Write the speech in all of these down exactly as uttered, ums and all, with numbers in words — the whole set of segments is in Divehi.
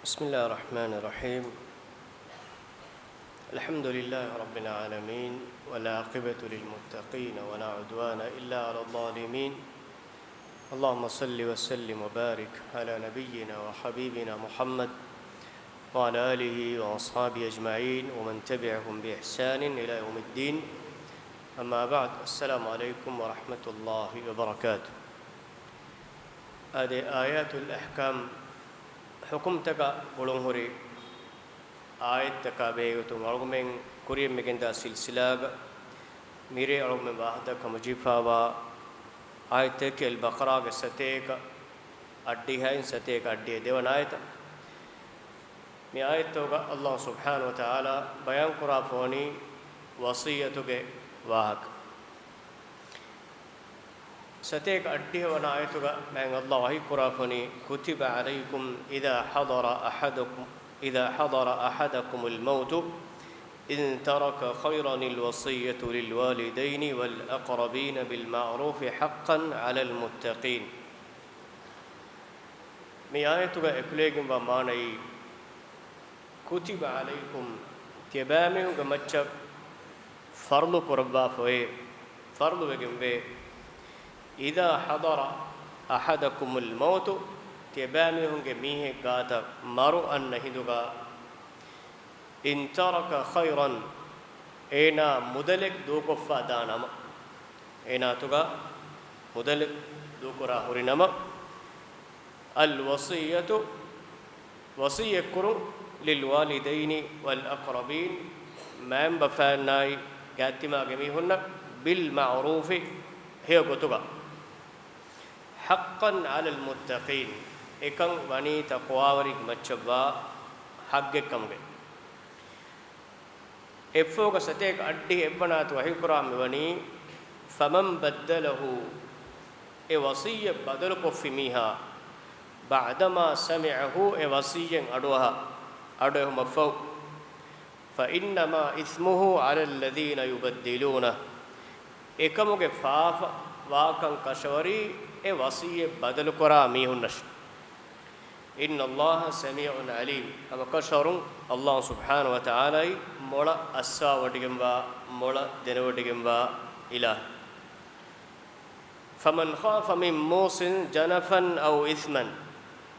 بسم الله الرحمن الرحيم. الحمد لله رب العالمين، والعاقبة للمتقين، ولا عدوان إلا على الظالمين. اللهم صل وسلم وبارك على نبينا وحبيبنا محمد وعلى آله وأصحابه أجمعين ومن تبعهم بإحسان إلى يوم الدين. أما بعد، السلام عليكم ورحمة الله وبركاته. އާދެ، އާޔާތުލް އަޙްކާމް ޙުކުމްތަކާ ގުޅުންހުރި އާޔަތްތަކާ ބެހޭގޮތުން އަޅުގަނޑުމެން ކުރިޔަށް މިގެންދާ ސިލްސިލާގަ މިރޭ އަޅުގަނޑުމެން ވާހަކަދައްކަން ވަޖީފާވާ އާޔަތަކީ އަލްބަޤަރާގެ ސަތޭކަ އަށްޑިހައިން ސަތޭކަ އަށްޑިހަ ދެވަނަ އާޔަތަށް. މި އާޔަތްތަކުގަ ﷲ ސުބްޙާނަހޫ ވަތަޢާލާ ބަޔާންކުރާފަވަނީ ވަޞިއްޔަތުގެ ވާހަކަ. ސަތޭކަ އަށްޑިހަ ވަނަ އާޔަތުގަ މާތް ﷲ ވަޙީކުރާފަވަނީ، كتب عليكم إذا حضر أحدكم، إذا حضر أحدكم الموت إن ترك خيرا الوصية للوالدين والأقربين بالمعروف حقا على المتقين. މި އާޔަތުގަ އެކުލެވިގެންވާ މާނައީ، كتب عليكم، ތިޔަބައިމީހުންގެ މައްޗަށް ފަރުޟު ކުރައްވާފައޭ، ފަރުޟުވެގެންވޭ، إذا حضر أحدكم الموت، ތިޔަބައިމީހުންގެ މީހެއް ގާތަށް މަރު އަންނަ ހިނދުގަ، إن ترك خيرا، އޭނާ މުދަލެއް ދޫކޮށްފަ ދާ ނަމަ، އޭނާ އަތުގަ މުދަލެއް ދޫކުރާ ހުރި ނަމަ، الوصية، ވަޞިއްޔަތްކުރުން، للوالدين والأقربين، މައިންބަފައިންނާއި ގާތްތިމާގެ މީހުންނަށް، بالمعروف، ހެޔޮ ގޮތުގަ. حقا على المتقين، އެކަން ވަނީ ތަޤްވާވެރިންގެ މައްޗަށްވާ ޙައްޤެއްކަމުގެ. އެއަށްފަހުގަ ސަތޭކަ އަށްޑިހަ އެއްވަނަ އާޔަތު ވަޙީކުރާ މިވަނީ، فمن بدله، އެ ވަޞިއްޔަތް ބަދަލުކޮށްފި މީހާ، بعدما سمعه، އެ ވަޞިއްޔަތް އަޑުއަހާ، އަޑުއެހުމަށްފަހު، فإنما إثمه على الذين يبدلونه، އެކަމުގެ ފާފަ ވާކަން ކަށަވަރީ އެ ވަޞިއްޔަތް ބަދަލުކުރާ މީހުންނަށް. إن الله سميع عليم، ހަމަކަށަވަރުން ﷲ ސުބްޙާނަހޫ ވަތަޢާލާއީ މޮޅަށް އައްސަވާވޮޑިގެންވާ، މޮޅަށް ދެނެވޮޑިގެންވާ އިލާހު. فمن خاف من موصٍ جنفا أو إثما،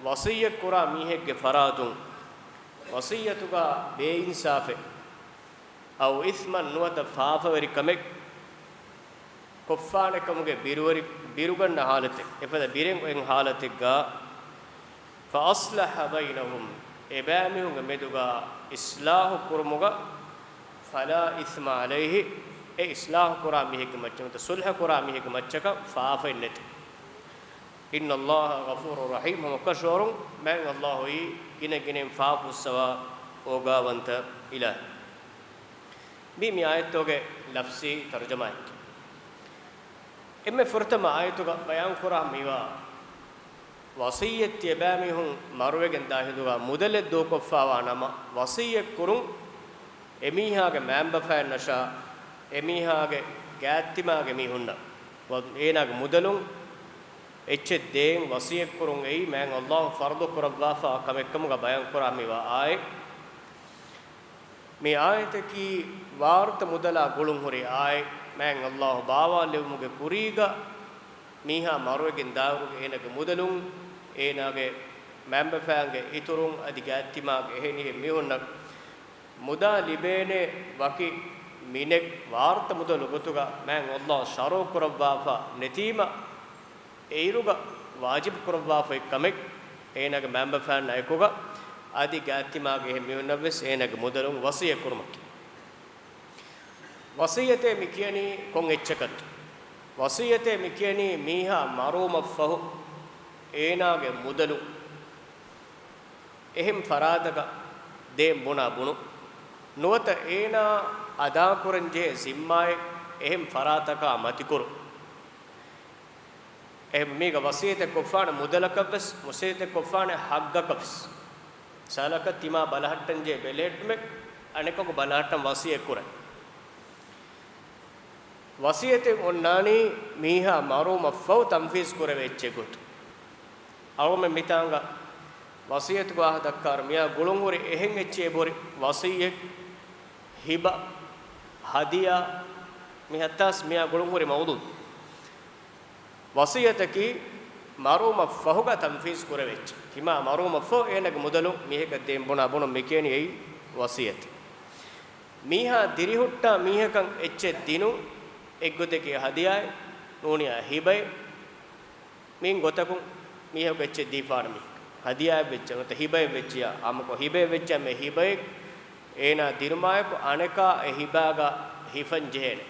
ވަޞިއްޔަތްކުރާ މީހެއްގެ ފަރާތުން ވަޞިއްޔަތުގަ ބޭއިންސާފެއް، أو إثما، ނުވަތަ ފާފަވެރިކަމެއް ކޮށްފާނެކަމުގެ ބިރުވެރި، ބިރުގަންނަ ޙާލަތެއް، އެފަދަ ބިރެއް އޮތް ޙާލަތެއްގަ، فأصلح بينهم، އެބައިމީހުންގެ މެދުގަ އިޞްލާޙު ކުރުމުގަ، فلا إثم عليه، އެ އިޞްލާޙު ކުރާ މީހެއްގެ މައްޗަށް، ނުވަތަ ޞުލްޙަ ކުރާ މީހެއްގެ މައްޗަކަށް ފާފައެއް ނެތެ. إن الله غفور رحيم، ހަމަކަށަވަރުން މާތް ﷲ އީ ގިނަގިނައިން ފާފަ ފުއްސަވާ އޯގާވަންތަ އިލާހެއް. މީ، މި އާޔަތުގެ ލަފްޒީ ތަރުޖަމާއެއް. އެންމެ ފުރަތަމަ އާޔަތުގަ ބަޔާންކުރާ މިވާ ވަޞިއްޔަތް ތިޔަބައިމީހުން މަރުވެގެން ދާ ހިނދުގަ މުދަލެއް ދޫކޮށްފަވާ ނަމަ، ވަޞިއްޔަތް ކުރުން އެމީހާގެ މައިންބަފައިންނަށާ، އެމީހާގެ ގާތްތިމާގެ މީހުންނަށް، އޭނާގެ މުދަލުން އެއްޗެއް ދޭން ވަޞިއްޔަތް ކުރުން އެއީ މާތް ﷲ ފަރުޟު ކުރައްވާފަ ކަމެއްކަމުގަ ބަޔާންކުރާ މިވާ އާޔަތް. މި އާޔަތަކީ ވާރުތަ މުދަލާ ގުޅުންހުރި އާޔަތް. މާތް ﷲ ބާވާލެވުމުގެ ކުރީގަ މީހާ މަރުވެގެން ދާއިރުގަ އޭނާގެ މުދަލުން، އޭނާގެ މައިންބަފައިންގެ އިތުރުން އަދި ގާތްތިމާގެ އެހެނިހެން މީހުންނަށް މުދާ ލިބޭނެ ވަކި މިނެއް ވާރުތަ މުދަލު ގޮތުގަ މާތް ﷲ ޝަރުޢު ކުރައްވާފަ ނެތީމަ، އެއިރުގަ ވާޖިބު ކުރައްވާފައި ކަމެއް އޭނާގެ މައިންބަފައިންނާ އެކުގަ އަދި ގާތްތިމާގެ އެހެން މީހުންނަށްވެސް އޭނާގެ މުދަލުން ވަޞިއްޔަތް ކުރުމަކީ. ވަޞިއްޔަތޭ މި ކިޔަނީ ކޮން އެއްޗަކަށްތޯ؟ ވަޞިއްޔަތޭ މި ކިޔަނީ މީހާ މަރުވުމަށްފަހު އޭނާގެ މުދަލު އެހެން ފަރާތަކަށް ދޭން ބުނާ ބުނުން. ނުވަތަ އޭނާ އަދާކުރަންޖެހޭ ޒިންމާއެއް އެހެން ފަރާތަކާ މަތިކުރުން. އެހެން މީގަ ވަޞިއްޔަތެއް ކޮށްފާނެ މުދަލަކަށްވެސް، ވަޞިއްޔަތެއް ކޮށްފާނެ ހައްގަކަށްވެސް. ސަލަކަށް ތިމާ ބަލަހައްޓަންޖެހޭ ބެލެހެއްޓުމެއް އަނެކަކު ބަލަހައްޓަން ވަޞިއްޔަތް ކުރަން. ވަޞިއްޔަތެއް އޮންނާނީ މީހާ މަރުވުމަށްފަހު ތަންފީޒު ކުރެވޭ އެއްޗެއް ގޮތުން. އަޅުގަނޑުމެން މިތާނގަ ވަޞިއްޔަތުގެ ވާހަކަ ދައްކާއިރު މިއާ ގުޅުންހުރި އެހެން އެއްޗެއް އެބަހުރި. ވަޞިއްޔަތް، ހިބަ، ހަދިޔާ، މި ހައްތާސް މިއާ ގުޅުންހުރި މައުޟޫޢު. ވަޞިއްޔަތަކީ މަރުވުމަށްފަހުގަ ތަންފީޒު ކުރެވޭ އެއްޗެއް. ތިމާ މަރުވުމަށްފަހު އޭނަގެ މުދަލުން މީހަކަށް ދޭން ބުނާ ބުނުން މި ކިޔަނީ އެއީ ވަޞިއްޔަތެއް. މީހާ ދިރިހުއްޓާ މީހަކަށް އެއްޗެއް ދިނުން، އެއްގޮތަކީ ހަދިޔާއެއް، ނޫނީ ހިބައެއް. މިއިން ގޮތަކުން މީހަކު އެއްޗެއް ދީފާނެ މީހަކަށް. ހަދިޔާއެއް ވެއްޖެ ނުވަތަ ހިބައެއް ވެއްޖިޔާ، އާއްމުކޮށް ހިބައެއް ވެއްޖެ މި ހިބައެއް އޭނާ ދިނުމާއެކު އަނެކާ އެ ހިބާގަ ހިފަން ޖެހޭނެ.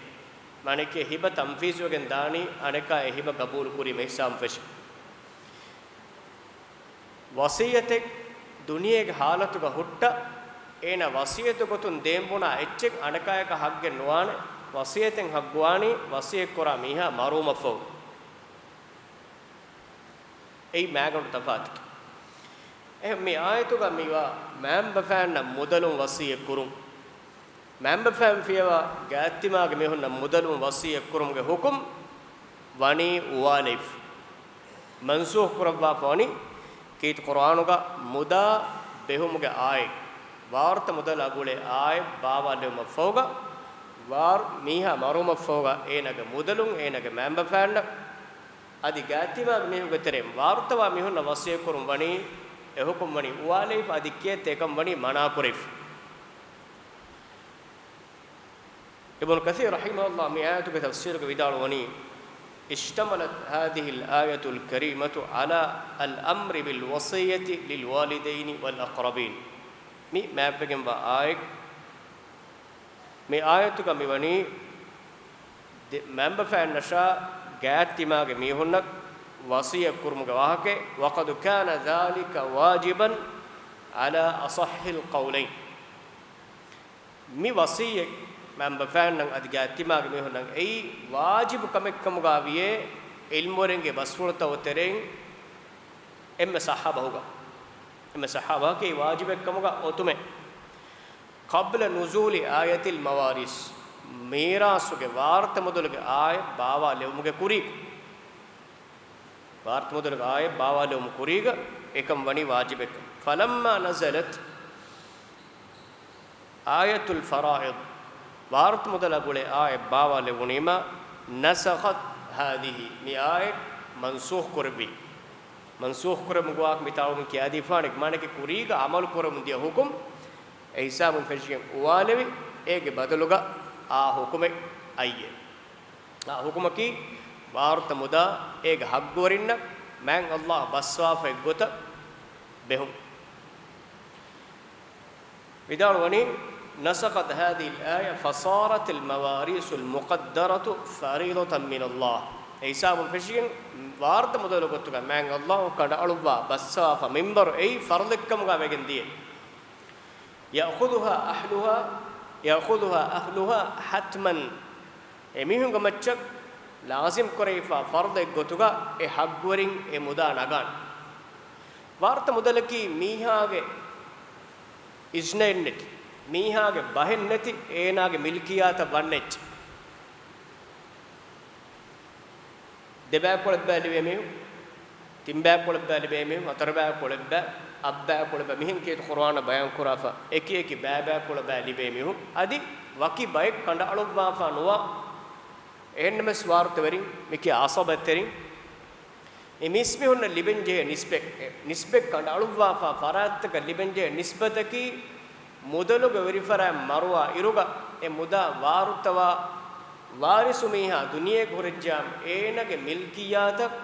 މާނައަކީ ހިބަ ތަންފީޒުވެގެން ދާނީ އަނެކާ އެ ހިބަ ގަބޫލު ކުރީމަ ހިސާބުން ފެށި. ވަޞިއްޔަތެއް ދުނިޔޭގެ ހާލަތުގަ ހުއްޓަ، އޭނާ ވަޞިއްޔަތު ގޮތުން ދޭން ބުނާ އެއްޗެއް އަނެކާޔަކަށް ހައްގެއް ނުވާނެ. ވަޞިއްޔަތެއް ހައްގުވާނީ ވަޞިއްޔަތް ކުރާ މީހާ މަރުވުމަށްފަހު. އެއީ މާގަނޑު ތަފާތަކީ. އެހެން މި އާޔަތުގަ މިވާ މައިންބަފައިންނަށް މުދަލުން ވަޞިއްޔަތް ކުރުން، މައިންބަފައިން ފިޔަވާ ގާތްތިމާގެ މީހުންނަށް މުދަލުން ވަޞިއްޔަތް ކުރުމުގެ ހުކުމް ވަނީ އުވާލެވިފަ. މަންސޫޚް ކުރައްވާފަ ވަނީ ކީރިތި ޤުރުއާނުގަ މުދާ ބެހުމުގެ އާޔަތް، ވާރުތަ މުދަލާ ގުޅޭ އާޔަތް ބާވާލެވުމަށްފަހުގަ، ވާރު މީހާ މަރުވުމަށްފަހުގަ އޭނާގެ މުދަލުން އޭނާގެ މައިންބަފައިންނަށް އަދި ގާތްތިމާގެ މީހުންގެ ތެރެއިން ވާރުތަވާ މީހުންނަށް ވަޞިއްޔަތް ކުރުން ވަނީ އެ ހުކުމް ވަނީ އުވާލެވިފަ، އަދި ކިއެއްތަ އެކަން ވަނީ މަނާކުރެވިފަ. އިބްނު ކަޘީރު ރަޙިމަހުﷲ މި އާޔަތުގެ ތަފްސީރުގަ ވިދާޅުވަނީ، اشتملت هذه الآية الكريمة على الأمر بالوصية للوالدين والأقربين. މި މާތްވެގެންވާ އާޔަތް، މި އާޔަތުގަ މިވަނީ ދެ-، މައިންބަފައިންނަށާ ގާތްތިމާގެ މީހުންނަށް ވަޞިއްޔަތް ކުރުމުގެ ވާހަކައެއް، وقد كان ذلك واجبا على أصح القولين. މި ވަޞިއްޔަތް މައިންބަފައިންނަށް އަދި ގާތްތިމާގެ މީހުންނަށް އެއީ ވާޖިބު ކަމެއްކަމުގަ ވިޔޭ ޢިލްމުވެރިންގެ ބަސްފުޅުތަކުގެ ތެރެއިން އެންމެ ޞައްޙަ ބަހުގަ، އެންމެ ޞައްޙަ ބަހަކީ ވާޖިބެއްކަމުގަ އޮތުމެއް. قبل نزول آية المواريث، މީރާސުގެ ވާރުތަ މުދަލުގެ އާޔަތް ބާވާލެވުމުގެ ކުރީގަ، ވާރުތަ މުދަލުގެ އާޔަތް ބާވާލެވުމުގެ ކުރީގަ އެކަން ވަނީ ވާޖިބެއްކަން. فلما نزلت آية الفرائض، ވާރުތަ މުދަލާ ގުޅޭ އާޔަތް ބާވާލެވުނީމަ، نسخت هذه، މި އާޔަތް މަންސޫޚް ކުރެއްވި. މަންސޫޚް ކުރެއްވުމުގެ ވާހަކަ މިތާޅުމުން ކިޔާދީފާނެ، މާނައަކީ ކުރީގަ ޢަމަލު ކުރަމުން ދިޔަ ހުކުމް އެ ހިސާބުން ފެށިގެން އުވާލެވި، އޭގެ ބަދަލުގަ އާ ހުކުމެއް އައްޔެ. އާ ހުކުމަކީ ވާރުތަ މުދާ އޭގެ ހައްގުވެރިންނަށް މާތް ﷲ ބައްސަވާފަ އެއްގޮތަށް ބެހުން. ވިދާޅުވަނީ، نسخت هذه الآية فصارت المواريث المقدرة فريضة من الله. އެ ހިސާބުން ފެށިގެން ވާރުތަ މުދަލު ގޮތުގަ މާތް ﷲ ކަނޑައަޅުއްވާ ބައްސަވާފަ މިންވަރު އެއީ ފަރުޟެއްކަމުގަ ވެގެން ދިޔަ. يأخذها أهلها، يأخذها أهلها حتما. އެމީހުންގެ މައްޗަށް ލާޒިމް ކުރެވިފާ ފަރުޟެއް ގޮތުގަ އެ ހައްގުވެރިން އެ މުދާ ނަގާނެ. ވާރުތަ މުދަލަކީ މީހާގެ އިޒްނައެއް ނެތި، މީހާގެ ބަހެއް ނެތި، އޭނާގެ މިލްކިއްޔާތަށް ވަންނަ އެއްޗެއް. ދެބައިކުޅަ އެއްބައި ލިބޭ މީހުން، ތިންބައިކުޅަ އެއްބައި ލިބޭ މީހުން، ހަތަރުބައިކުޅަ އެއްބައި، އަށްބައިކުޅަ އެއްބައި، މިހެން ކީރިތި ޤުރުއާނަށް ބަޔާން ކުރާފަ، އެކި އެކި ބައިބައިކުޅަ އެއްބައި ލިބޭ މީހުން، އަދި ވަކި ބައެއް ކަނޑައަޅުއްވާފަ ނުވާ، އެހެންނަމަވެސް ވާރުތަވެރިން، މިކިޔާ އަސަބަތްތެރިން، މި މީސްމީހުންނަށް ލިބެންޖެހޭ ނިސްބަތް، ނިސްބަތް ކަނޑައަޅުއްވާފަ ފަރާތްތަކަށް ލިބެންޖެހޭ ނިސްބަތަކީ، މުދަލުގެ ވެރިފަރާތް މަރުވާ އިރުގަ އެ މުދާ ވާރުތަވާ ވާރިސު މީހާ ދުނިޔޭގަ ހުރެއްޖާމަ އޭނަގެ މިލްކިއްޔާތަށް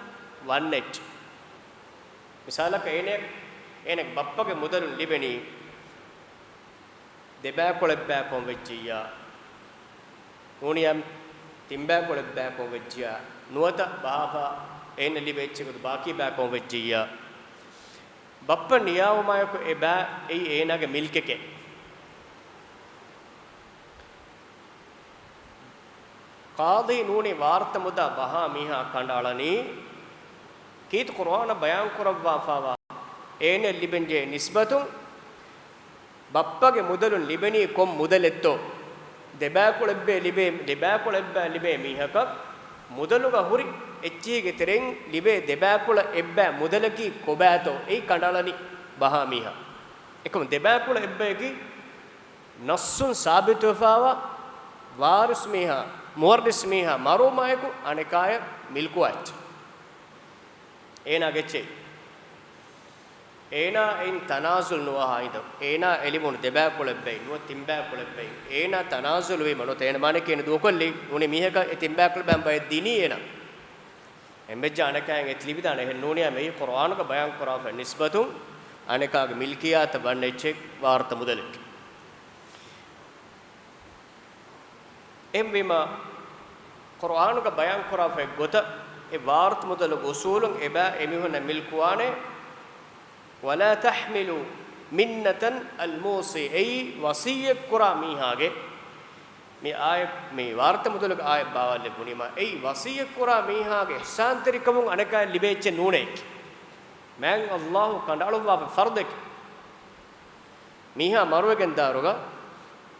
ވަންނަ އެއްޗެއް. މިސާލަކަށް އޭނަ، އޭނަގެ ބައްޕަގެ މުދަލުން ލިބެނީ ދެބައިކުޅަ އެއްބައިކަން ވެއްޖިއްޔާ، ނޫނިއްޔާ ތިންބައިކުޅަ އެއްބައިކަން ވެއްޖިއްޔާ، ނުވަތަ ބަހާފަ އޭނަ ލިބޭ އެއްޗެއްގެ ބާކީ ބައިކަން ވެއްޖިއްޔާ. ބައްޕަ ނިޔާވުމާއެކު އެ ބައި އެއީ އޭނާގެ މިލްކެކޭ. ޤާޟީ ނޫނީ ވާރުތަ މުދާ ބަހާ މީހާ ކަނޑައަޅަނީ، ކީރިތި ޤުރުއާނަށް ބަޔާން ކުރައްވާފައިވާ އޭނައަށް ލިބެންޖެހޭ ނިސްބަތުން، ބައްޕަގެ މުދަލުން ލިބެނީ ކޮން މުދަލެއްތޯ؟ ދެބައިކުޅަ އެއްބައި ލިބޭ، ދެބައިކުޅަ އެއްބައި ލިބޭ މީހަކަށް މުދަލުގަ ހުރި އެއްޗިހިގެ ތެރެއިން ލިބޭ ދެބައިކުޅަ އެއްބައި މުދަލަކީ ކޮބާތޯ؟ އެއީ ކަނޑައަޅަނީ. ބަހާ މީހާ. އެކަމު ދެބައިކުޅަ އެއްބަޔަކީ ނައްސުން ސާބިތުވެފާވާ ވާރިސް މީހާ، މުވައްރިސް މީހާ މަރުވުމާއެކު އަނެކާޔަށް މިލްކުވާ އެއްޗެއް. އޭނާގެ އެއްޗެއް. އޭނާ އެއިން ތަނާޒުލް ނުވާހާ ހިނދު، އޭނާ އެ ލިބުނު ދެބައިކުޅަ އެއްބައި ނުވަ ތިންބައިކުޅަ އެއްބައި، އޭނާ ތަނާޒުލް ވީމަ ނުވަތަ އޭނަ މާނައަކީ އޭނަ ދޫކޮށްލީ، ނޫނީ މީހަކަށް އެ ތިންބައިކުޅަ އެއްބައި ދިނީ އޭނާ. އެންމެއްޗާ އަނެކާއަށް އެ ލިބިދާނެ އެހެން ނޫނިއްޔާ މެއީ ޤުރުއާނުގަ ބަޔާން ކުރާފައި ނިސްބަތުން އަނެކާގެ މިލްކިއްޔާތަށް ވަންނަ އެއްޗެއް ވާރުތަ މުދަލެއް. އެހެންވީމަ، ޤުރުއާނުގަ ބަޔާން ކުރާފައި ގޮތަށް އެ ވާރުތަ މުދަލުގެ އުސޫލުން އެބައި އެމީހުންނަށް މިލްކުވާނެ. ولا تحملوا منة الموصي، އެއީ ވަޞިއްޔަތް ކުރާ މީހާގެ، މި އާޔަތް، މި ވާރުތަ މުދަލުގެ އާޔަތް ބާވާލެއްވުނީމާ، އެއީ ވަޞިއްޔަތް ކުރާ މީހާގެ އިޙްސާންތެރިކަމުން އަނެކާޔަށް ލިބޭ އެއްޗެއް ނޫނޭ. މާތް ﷲ ކަނޑައަޅުއްވާފަ ފަރުދެކެ. މީހާ މަރުވެގެން ދާއިރުގަ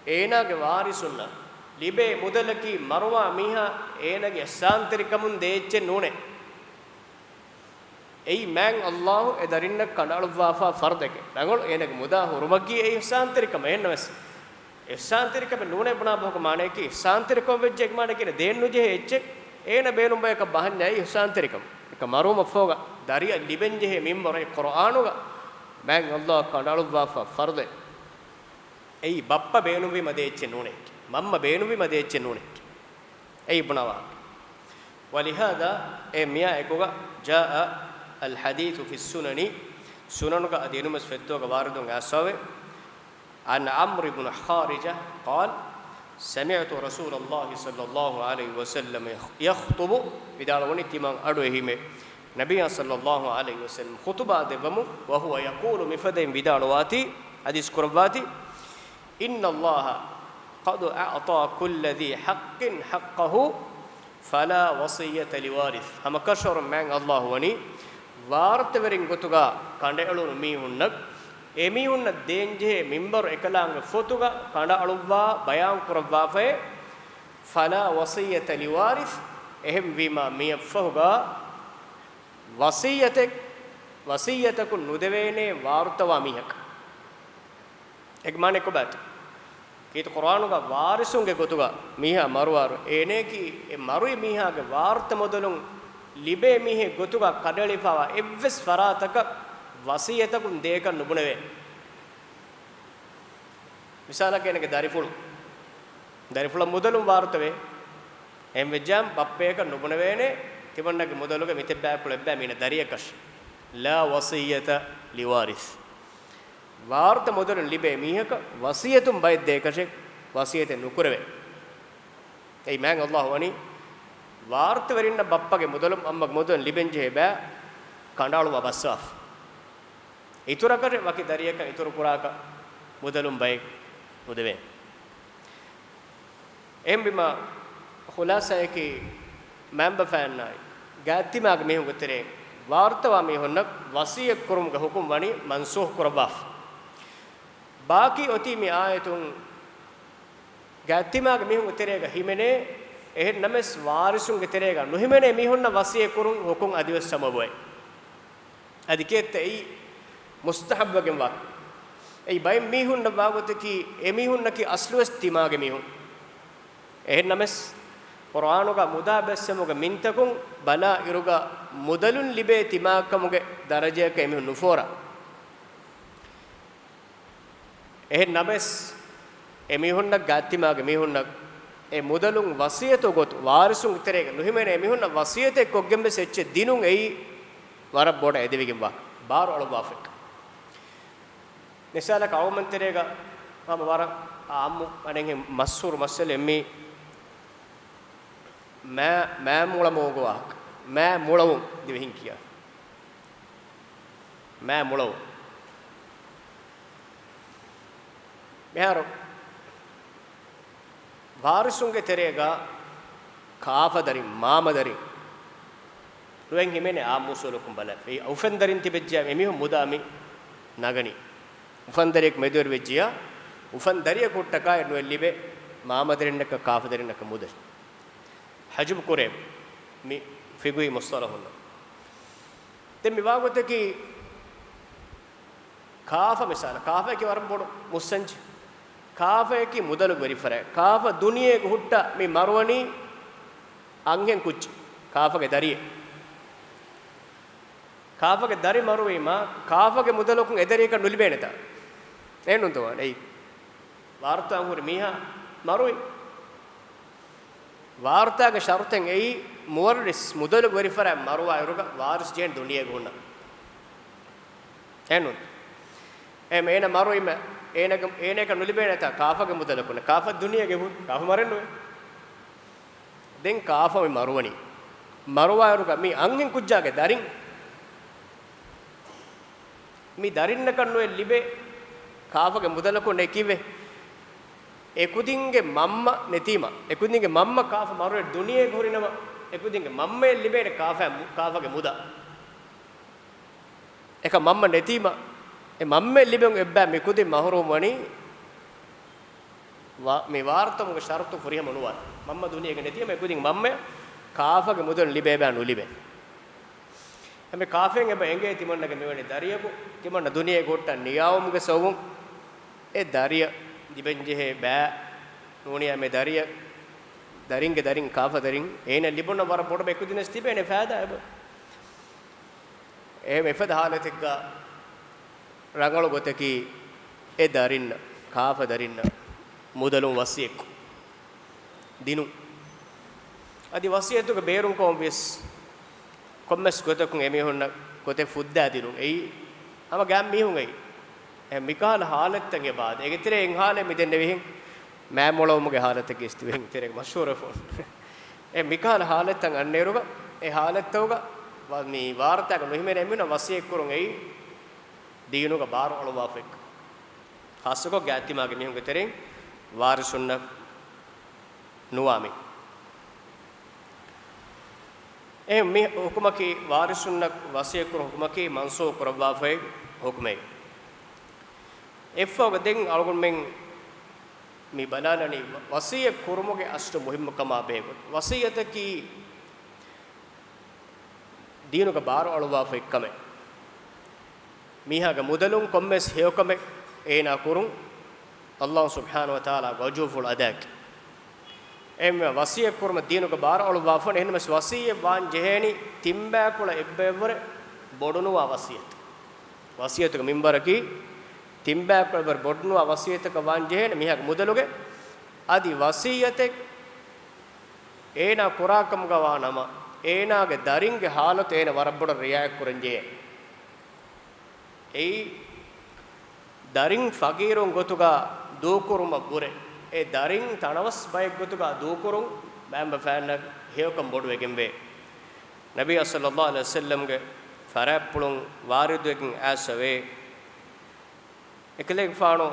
އޭނާގެ ވާރިސުންނަށް ލިބޭ މުދަލަކީ މަރުވާ މީހާ އޭނާގެ އިޙްސާންތެރިކަމުން ދޭ އެއްޗެއް ނޫނޭ. އެއީ މާތް ﷲ އެ ދަރިންނަށް ކަނޑައަޅުއްވާފާ ފަރުދެކެ. ރަނގަޅު އޭނާގެ މުދާ ހުރުމަކީ އެ އިޙްސާންތެރިކަމެއް. އެހެންނަމަވެސް، އިޙްސާންތެރިކަމެއް ނޫނޭ ބުނާ ބަހުގެ މާނައަކީ، އިޙްސާންތެރިކަމެއް ވެއްޖެ އޭގެ މާނައަކީ އޭނަ ދޭން ނުޖެހޭ އެއްޗެއް އޭނަ ބޭނުން ބަޔަކަށް ބަހަންޏާ އެއީ އިޙްސާންތެރިކަމެއް. އެކަ މަރުވުމަށްފަހުގަ ދަރިއަށް ލިބެން ޖެހޭ މިންވަރު އެ ޤުރުއާނުގަ މާތް ﷲ ކަނޑައަޅުއްވާފާ ފަރުދެއް. އެއީ ބައްޕަ ބޭނުންވީމަ ދޭ އެއްޗެއް ނޫނޭ. މަންމަ ބޭނުންވީމަ ދޭ އެއްޗެއް ނޫނޭ. އެއީ ބުނާ ވާހަކަ. ވަލިހާޛާ، އެ މިއާ އެކުގަ، ޖާއަ އަލްޙަދީޘު ފިއްސުނަނި، ސުނަނުގަ އަދި އެނޫންވެސް ފެއްތޯގަ ވާރިދުން އައިސްފަވޭ. ޢަން ޢަމްރު ބުނު ޙާރިޘަ ޤާލަ، ސަމިޢްތު ރަސޫލަﷲ ޞައްލަﷲ ޢަލައިހި ވަސައްލަމަ ޔަޚް، ޔަޚްޠުބު، ވިދާޅުވަނީ ތިމަން އަޑު އެހީމެ ނަބިއްޔާ ޞައްލަﷲ ޢަލައިހި ވަސައްލަމަ ޚުޠުބާ ދެއްވަމުން، ވަހުވަ ޔަޤޫލު، މިފަދައިން ވިދާޅުވާތީ، ޙަދީޘް ކުރައްވާތީ، إن الله قد أعطى كل ذي حق حقه فلا وصية لوارث. ހަމަކަށަވަރުން މާތް ﷲ ވަނީ ވާރުތަވެރިން ގޮތުގަ ކަނޑައެޅުނު މީހުންނަށް، އެމީހުންނަށް ދޭންޖެހޭ މިންވަރު އެކަލާނގެ ފޮތުގަ ކަނޑައަޅުއްވާ ބަޔާން ކުރައްވާފައޭ، فلا وصية لوارث، އެހެންވީމާ މިއަށްފަހުގަ ވަޞިއްޔަތެއް، ވަޞިއްޔަތަކުން ނުދެވޭނޭ ވާރުތަވާ މީހަކަށް. އޭގެ މާނަ ކޮބާތޯ؟ ކީރިތި ޤުރުއާނުގަ ވާރިސުންގެ ގޮތުގަ މީހާ މަރުވާއިރު، އޭނައަކީ އެ މަރުވި މީހާގެ ވާރުތަ މުދަލުން ލިބޭ މީހެއް ގޮތުގަ ކަނޑައެޅިފައިވާ އެއްވެސް ފަރާތަކަށް ވަޞިއްޔަތަކުން ދޭކަށް ނުބުނެވޭ. މިސާލަކަށް އޭނަގެ ދަރިފުޅު، ދަރިފުޅަށް މުދަލުން ވާރުތަވޭ. އެހެން ވެއްޖާމަ ބައްޕަޔަކަށް ނުބުނެވޭނެ ތިމަންނަގެ މުދަލުގެ މިތެއް ބައިކުޅަ އެއްބައި މީނަ ދަރިއަކަށް. لا وصية لوارث. ވާރުތަ މުދަލުން ލިބޭ މީހަކަށް ވަޞިއްޔަތުން ބައެއް ދޭކަށެއް ވަޞިއްޔަތެއް ނުކުރެވޭ. އެއީ މާތް ﷲ ވަނީ ވާރުތަވެރިންނަށް ބައްޕަގެ މުދަލުން އަނބަގެ މުދަލުން ލިބެންޖެހޭ ބައި ކަނޑައަޅުއްވާ ބައްސަވާފަ. އިތުރަކަށެއް ވަކި ދަރިއަކަށް އިތުރުކުރާކަށް މުދަލުން ބައެއް ނުދެވޭނެ. އެހެންވީމަ، ޚުލާޞާއަކީ، މައިންބަފައިންނާއި ގާތްތިމާގެ މީހުންގެ ތެރެއިން ވާރުތަވާ މީހުންނަށް ވަޞިއްޔަތް ކުރުމުގެ ޙުކުމް ވަނީ މަންސޫޚް ކުރައްވާފަ. ބާކީ އޮތީ މި އާޔަތުން ގާތްތިމާގެ މީހުންގެ ތެރޭގަ ހިމެނޭ، އެހެން ނަމަވެސް ވާރިސުންގެ ތެރޭގަ ނުހިމެނޭ މީހުންނަށް ވަޞިއްޔަތް ކުރުން ޙުކުމް އަދިވެސް ސަބަބުވޭ. އަދި ކިއެއްތަ އެއީ މުސްތަޙައްބުވެގެންވާ؟ އެއީ ބައެއް މީހުންނަށް ވާގޮތަކީ، އެމީހުންނަކީ އަސްލުވެސް ތިމާގެ މީހުން. އެހެން ނަމަވެސް، ޤުރުއާނުގަ މުދާ ބައްސެވުމުގެ މިންތަކުން ބަލާ އިރުގަ މުދަލުން ލިބޭ ތިމާކަމުގެ ދަރަޖަޔަކަށް އެމީހުން ނުފޯރާ. އެހެން ނަމަވެސް، އެމީހުންނަށް ގާތްތިމާގެ މީހުންނަށް އެ މުދަލުން ވަޞިއްޔަތު ގޮތު ވާރިސުންގެ ތެރޭގަ ނުހިމެނޭ މީހުންނަށް ވަޞިއްޔަތެއް ކޮށްގެން ވެސް އެއްޗެއް ދިނުން އެއީ ވަރަށް ބޮޑަށް އެދެވިގެންވާ ބާރު އަޅުއްވާފައެއް. މިސާލަކަށް އަޅުގަނޑުމެން ތެރޭގަ ހަމަ ވަރަށް އާއްމު އަނެއްހެން މަޝްހޫރު މައްސަލައެއް މީ މާ، މާ މުޅަމޯގު ވާހަކަ. މާ މުޅަވުން ދިވެހިން ކިޔާ. މާ މުޅަވުން. މިހާރު ވާރިސުންގެ ތެރޭގަ ކާފަދަރިން، މާމަދަރިން ނުވެން ހިމެނޭ އާއްމު އުސޫލަކުން ބަލާ. އެ އުފަންދަރިން ތިބެއްޖެޔާ އެމީހުން މުދާ މި ނަގަނީ. އުފަންދަރިޔަކު މެދުވެރިވެއްޖިޔާ، އުފަންދަރިޔަކު ހުއްޓަކާ ނުވެ ލިބޭ މާމަދަރިންނަކަށް ކާފަދަރިންނަކަށް މުދަލެއް. ޙަޖުބު ކުރޭ މި ފިޤުހީ މުޞްޠަލަޙުންނަށް. ދެން މި ވާގޮތަކީ ކާފަ މިސާލަށް، ކާފައަކީ ވަރަށް ބޮޑު މުއްސަންޖެ. ކާފައަކީ މުދަލުގެ ވެރިފަރާތް. ކާފަ ދުނިޔޭގަ ހުއްޓާ މި މަރުވަނީ އަންހެން ކުއްޖެއް، ކާފަގެ ދަރިއެއް. ކާފަގެ ދަރި މަރުވީމާ، ކާފަގެ މުދަލަކުން އެދަރިޔަކަށް ނުލިބޭނެތާ؟ އެހެންނޫންތޯ؟ އެއީ ވާރުތާ ހުރި މީހާ މަރުވި. ވާރުތާގެ ޝަރުތެއް އެއީ، މުވައްރިސް، މުދަލުގެ ވެރިފަރާތް މަރުވާއިރުގަ ވާރިސް ޖެހެން ދުނިޔޭގަ ހުންނަ. އެހެންނޫން؟ އެހެން އޭނަ މަރުވީމަ، އޭނަގެ، އޭނައަކަށް ނުލިބޭނެތާ ކާފަގެ މުދަލަކުން؟ ކާފަ ދުނިޔޭގަ ހުރި، ކާފަ މަރެއްނުވޭ. ދެން ކާފަ މި މަރުވަނީ. މަރުވާއިރުގަ މި އަންހެން ކުއްޖާގެ ދަރިން، މި ދަރިންނަކަށް ނުވެ ލިބޭ ކާފަގެ މުދަލަކުން އެކިވެ. އެކުދިންގެ މަންމަ ނެތީމަ، އެކުދިންގެ މަންމަ ކާފަ މަރުވެ ދުނިޔޭގަ ހުރިނަމަ، އެކުދިންގެ މަންމައަށް ލިބޭނެ ކާފަ، ކާފަގެ މުދާ. އެކަ މަންމަ ނެތީމަ، އެ މަންމައަށް ލިބެން އެއްބައި މިކުދިން މަހުރޫމް ވަނީ، ވާ-، މި ވާރުތަމުގެ ޝަރުތު ފުރިހަމަ ނުވާ. މަންމަ ދުނިޔޭގަ ނެތީމަ، އެކުދިން މަންމަ ކާފަގެ މުދަލު ލިބޭ ބައި ނުލިބޭ. އެމެ ކާފައިން އެބަ އެނގޭ ތިމަންނަގެ މިވެނި ދަރިޔަކު، ތިމަންނަ ދުނިޔޭގަ ހުއްޓަން ނިޔާވުމުގެ ސަބަބުން އެ ދަރިޔަށް ލިބެންޖެހޭ ބައި ނޫނިޔާ މި ދަރިޔަށް، ދަރިންގެ ދަރިން، ކާފަ ދަރިން އޭނަ ލިބުނަ ވަރަށް ބޮޑު އެކުދިނަސް ތިބޭނެ ފައިދާ އެބަ. އެހެން އެފަދަ ހާލަތެއްގަ ރަނގަޅު ގޮތަކީ އެ ދަރިންނަށް، ކާފަ ދަރިންނަށް މުދަލުން ވަސިއްޔަތް ދިނުން. އަދި ވަސިއްޔަތުގެ ބޭރުންކޮށް ވިޔަސް ކޮންމެސް ގޮތަކުން އެމީހުންނަށް ގޮތެއް ފުއްދާ ދިނުން. އެއީ ހަމަ ގާތް މީހުން އެއީ. އެ މިކަހަލަ ހާލަތްތައް އެބަ އާދެ. އޭގެ ތެރޭ އެއް ހާލެއް މި ދެންނެވިހެން މާތްމޮޅަވުމުގެ ހާލަތަކީ ތިބެހެން ތެރޭގަ މަޝްހޫރުވެފަ އޮންނަ. އެ މިކަހަލަ ހާލަތްތައް އަންނައިރުގަ، އެ ހާލަތްތަކުގަ ވަ-، މި ވާރުތާގަ ނުހިމެނޭ އެމީހުންނަށް ވަސިއްޔަތްކުރުން އެއީ ދީނުގަ ބާރު އަޅުވާފައެއް. ޚާއްޞަކޮށް ގާތްތިމާގެ މީހުންގެ ތެރެއިން ވާރިސުންނަށް ނުވާ މީ. އެ މި ޙުކުމަކީ، ވާރިސުންނަށް ވަޞިއްޔަތްކުރުން ޙުކުމަކީ މަންސޫޚު ކުރައްވާފައި ޙުކުމެއް. އެއްފަހުގަ ދެން އަޅުގަނޑުމެން މި ބަލާލަނީ، ވަޞިއްޔަތް ކުރުމުގެ އަސްލު މުހިއްމުކަމާ ބެހޭގޮތުން. ވަޞިއްޔަތަކީ ދީނުގަ ބާރު އަޅުއްވާފައި ކަމެއް. މީހާގެ މުދަލުން ކޮންމެސް ހެޔޮކަމެއް އޭނާ ކުރުން، ﷲ ސުބްޙާނަހޫ ވަތަޢާލާގެ ވަޖްހުފުޅު އަދާކި. އެހެންވެ، ވަޞިއްޔަތް ކުރުމަށް ދީނުގަ ބާރު އަޅުއްވާފަ އޮންނަ. އެހެންނަމަވެސް، ވަޞިއްޔަތް ވާން ޖެހޭނީ ތިންބައިކުޅަ އެއްބައެއްވުރެ ބޮޑުނުވާ ވަޞިއްޔަތެއް. ވަޞިއްޔަތުގެ މިންވަރަކީ ތިންބައިކުޅަ އެއްބައެއްވުރެ ބޮޑުނުވާ ވަޞިއްޔަތަކަށް ވާން ޖެހޭނެ މީހާގެ މުދަލުގެ. އަދި ވަޞިއްޔަތެއް އޭނާ ކުރާކަމުގަ ވާނަމަ، އޭނާގެ ދަރިންގެ ޙާލަތު އޭނަ ވަރަށް ބޮޑަށް ރިޢާޔަތްކުރަން ޖެހޭ. އެއީ، ދަރިން ފަގީރުން ގޮތުގަ ދޫކުރުމަށްވުރެ، އެ ދަރިން ތަނަވަސް ބައެއްގޮތުގަ ދޫކުރުން މައިންބަފައިންނަށް ހެޔޮކަން ބޮޑުވެގެންވޭ. ނަބިއްޔާ ޞައްލައްލާހު ޢަލައިހި ވަސައްލަމްގެ ފަރާތްޕުޅުން ވާރިދުވެގެން އައިސްފަވޭ. އެކަލޭގެފާނު،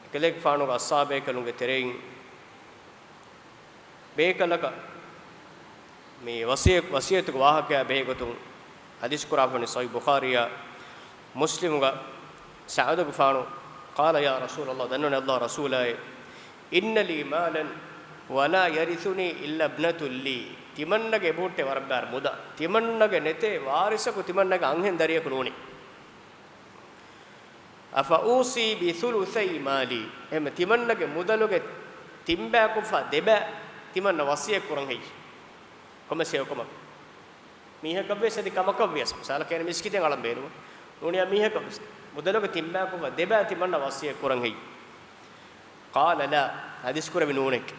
އެކަލޭގެފާނުގެ އަޞްޙާބޭކަލުންގެ ތެރެއިން ބޭކަލަކަށް މި ވަޞިއްޔަ-، ވަޞިއްޔަތުގެ ވާހަކަޔާ ބެހޭގޮތުން ޙަދީޘް ކުރާފަނި ޞަޙީޙު ބުޚާރީއާ މުސްލިމުގަ ސަޢުދުގެފާނު، قال يا رسول الله، ދަންނަވަން ﷲ ރަސޫލާއޭ، إن لي مالا ولا يرثني إلا ابنة لي، ތިމަންނަގެ އެބަހުއްޓޭ ވަރަށް ބާރު މުދާ، ތިމަންނަގެ ނެތޭ ވާރިސަކު ތިމަންނަގެ އަންހެން ދަރިޔަކު ނޫނީ. أفأوصي بثلثي مالي، އެހެން ތިމަންނަގެ މުދަލުގެ ތިންބައިކުފާ ދެބައި ތިމަންނަ ވަޞިއްޔަތް ކުރަން ހެއްޔެވެ؟ ކޮންމެސް ހެޔޮކަމަކަށް. މީހަކަށްވިޔަސް އަދި ކަމަކަށްވިޔަސް، މިސާލަކަށް އޭނަ މިސްކިތެއް އަޅަން ބޭނުން. ނޫނިޔާ މީހަކަށްވިޔަސް މުދަލުގެ ތިންބައިކުފާ ދެބައި ތިމަންނަ ވަޞިއްޔަތް ކުރަން ހެއްޔެވެ؟ قال لا، ޙަދީޘް ކުރެއްވި ނޫނެކޭ.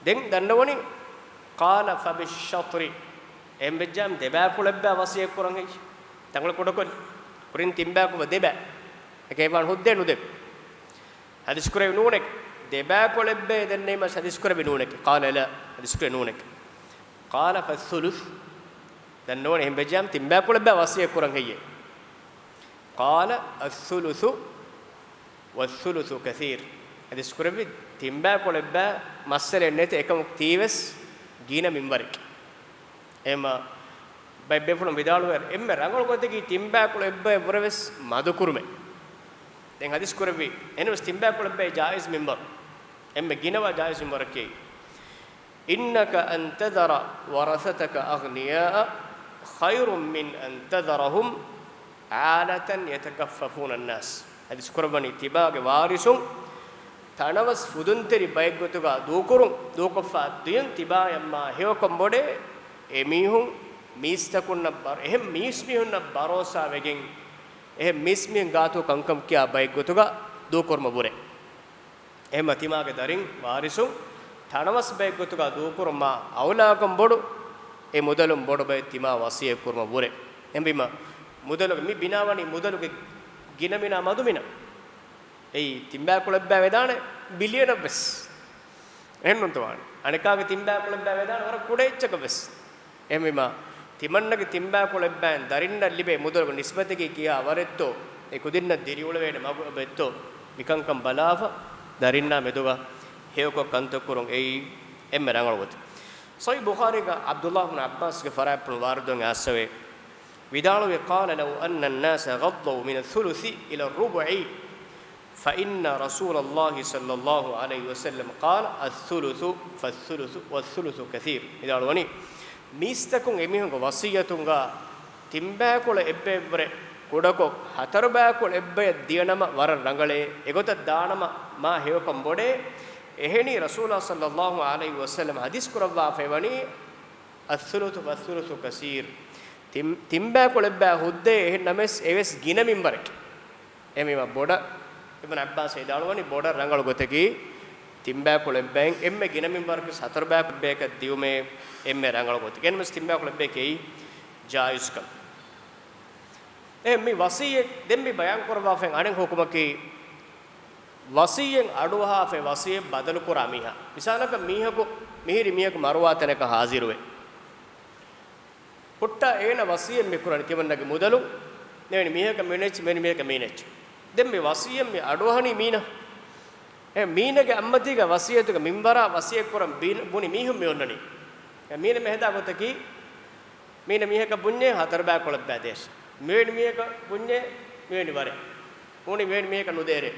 ދެން ދަންނަވަނީ، قال فبالشطر، އެހެންވެއްޖާމަ ދެބައިކުޅަ އެއްބައި ވަޞިއްޔަތް ކުރަން ހެއްޔެވެ؟ ތަންކޮޅެއް ކުޑަކޮށް، ކުރިން ތިންބައިކުފާ ދެބައި. އެކަން އެބަ ހުއްދައެއް ނުދެވޭ. ޙަދީޘް ކުރެއްވި ނޫނެކޭ. ދެބައިކުޅަ އެއްބައި ދެންނެވީމަ ޙަދީޘް ކުރެއްވި ނޫނެކޭ. قال لا، ޙަދީޘް ކުރެއްވި ނޫނެކޭ. قال فالثلث، ދަންނަވަނީ އެހެންވެއްޖާމަ ތިންބައިކުޅަ އެއްބައި ވަޞިއްޔަތް ކުރަން ހެއްޔެވެ؟ قال الثلث والثلث كثير، ޙަދީޘް ކުރެއްވި ތިންބައިކުޅަ އެއްބައި މައްސަލައެއް ނެތޭ، އެކަމަކު ތީވެސް ގިނަ މިންވަރެއް. އެހެންމަ ބައެއް ބޭފުޅުން ވިދާޅުވޭ، އެންމެ ރަނގަޅު ގޮތަކީ ތިންބައިކުޅަ އެއްބައެއްވުރެވެސް މަދުކުރުމޭ. ދެން ޙަދީޘް ކުރެއްވި، އެހެންވެސް ތިންބައިކުޅަ އެއްބައި ޖާއިޒް މިންވަރު. އެންމެ ގިނަވާ ޖާއިޒް މިންވަރަކީ، إنك أن تذر ورثتك أغنياء خير من أن تذرهم عالة يتكففون الناس. ޙަދީޘް ކުރައްވަނީ ތިބާގެ ވާރިސުން ތަނަވަސް ފުދުންތެރި ބައެއްގޮތުގަ ދޫކުރުން، ދޫކޮށްފަ ދިޔުން ތިބާޔަށްމާ ހެޔޮކަން ބޮޑޭ، އެމީހުން މީސްތަކުންނަށް ބަރ-، އެހެން މީސްމީހުންނަށް ބަރޯސާވެގެން، އެހެން މީސްމީހުން ގާތު ކަންކަން ކިޔާ ބައެއްގޮތުގަ ދޫކުރުމަށް ވުރެ. އެހެންމަ ތިމާގެ ދަރިން ވާރިސުން ތަނަވަސް ބައެއްގޮތުގަ ދޫކުރުމާ އައުލާކަން ބޮޑު، އެ މުދަލުން ބޮޑު ބައެއް ތިމާ ވަސިއްޔަތް ކުރުމަށް ވުރެ. އެހެންވީމަ، މުދަލުގެ މި ބިނާވަނީ މުދަލުގެ ގިނަ މިނާ މަދު މިނާ. އެއީ ތިންބައިކުޅަ އެއްބައި ވެދާނެ ބިލިއަނަށްވެސް. އެހެންނޫންތޯ ވާނެ؟ އަނެކާގެ ތިންބައިކުޅަ އެއްބައި ވެދާނެ ވަރަށް ކުޑަ އެއްޗަކަށްވެސް. އެހެންވީމަ، ތިމަންނަގެ ތިންބައިކުޅަ އެއްބައިން ދަރިންނަށް ލިބޭ މުދަލުގެ ނިސްބަތަކީ ކިހާ ވަރެއްތޯ، އެ ކުދިންނަށް ދިރިއުޅެވޭނެ މަގު އެބައްތޯ، މިކަންކަން ބަލާފަ، ދަރިންނާ މެދުގަ ހެޔޮކޮށް ކަންތައް ކުރުން އެއީ އެންމެ ރަނގަޅު ގޮތެއް. ޞަޙީޙު ބުޚާރީގަ ޢަބްދުﷲ ބިން ޢައްބާސްގެ ފަރާތްޕުޅު ވާރިދުވެގެން އައިސްފަވޭ. ވިދާޅުވި، قال لو أن الناس غضوا من الثلث إلى الربع فإن رسول الله صلى الله عليه وسلم قال الثلث فالثلث والثلث كثير. ވިދާޅުވަނީ، މީސްތަކުން އެމީހުންގެ ވަޞިއްޔަތުންގާ ތިންބައިކުޅަ އެއްބައެއްވުރެ ކުޑަކޮށް، ހަތަރުބައިކުޅަ އެއްބަޔަށް ދިޔަނަމަ ވަރަށް ރަނގަޅޭ، އެގޮތަށް ދާނަމަ މާ ހެޔޮކަން ބޮޑޭ. އެހެނީ، ރަސޫލާ ޞައްލައްލާހު ޢަލައިހި ވަސައްލަމަ ޙަދީޘް ކުރައްވާފައިވަނީ، الثلث فالثلث كثير. ތިން، ތިންބައިކުޅަ އެއްބައި ހުއްދައޭ، އެހެން ނަމަވެސް އެވެސް ގިނަ މިންވަރެކޭ. އެހެންވީމަ ބޮޑަށް، އިބްނު ޢައްބާސް ވިދާޅުވަނީ ބޮޑަށް ރަނގަޅު ގޮތަކީ، ތިންބައިކުޅަ އެއްބައިން އެންމެ ގިނަ މިންވަރަކަށް ހަތަރުބައިކުޅަ އެއްބަޔަކަށް ދިއުމޭ އެންމެ ރަނގަޅު ގޮތަކީ. އެހެންނަމަވެސް ތިންބައިކުޅަ އެއްބަޔަކީ ޖާއިޒުކަން. އެ މި ވަޞިއްޔަތް ދެން މި ބަޔާން ކުރައްވާފައި އަނެއް ޙުކުމަކީ، ވަޞިއްޔަތް އަޑުއަހާފައި ވަޞިއްޔަތް ބަދަލުކުރާ މީހާ. މިސާލަކަށް މީހަކު މިހިރި މީހަކު މަރުވާ ތަނަކަށް ހާޒިރުވޭ. ހުއްޓާ އޭނަ ވަޞިއްޔަތް މި ކުރަނީ ތިމަންނަގެ މުދަލުން، ދެވެނި މީހަކަށް މިނެއްޗި، މިވެނި މީހަކަށް މިނެއްޗި. ދެން މި ވަޞިއްޔަތް މި އަޑުއަހަނީ މީނަ. އެ މީނަގެ އަތްމަތީގަ ވަޞިއްޔަތުގެ މިންވަރާ ވަޞިއްޔަތް ކުރަން ބީ-، ބުނި މީހުން މި އޮންނަނީ. އެ މީނަ މި ހަދާ ގޮތަކީ، މީނަ މީހަކަށް ބުންޏޭ ހަތަރުބައިކުޅަ އެއްބައި ދޭށޭ. މިވެނި މީހަކަށް ބުންޏޭ މިވެނި ވަރެއް. ބުނި މިވެނި މީހަކަށް ނުދޭށޭ.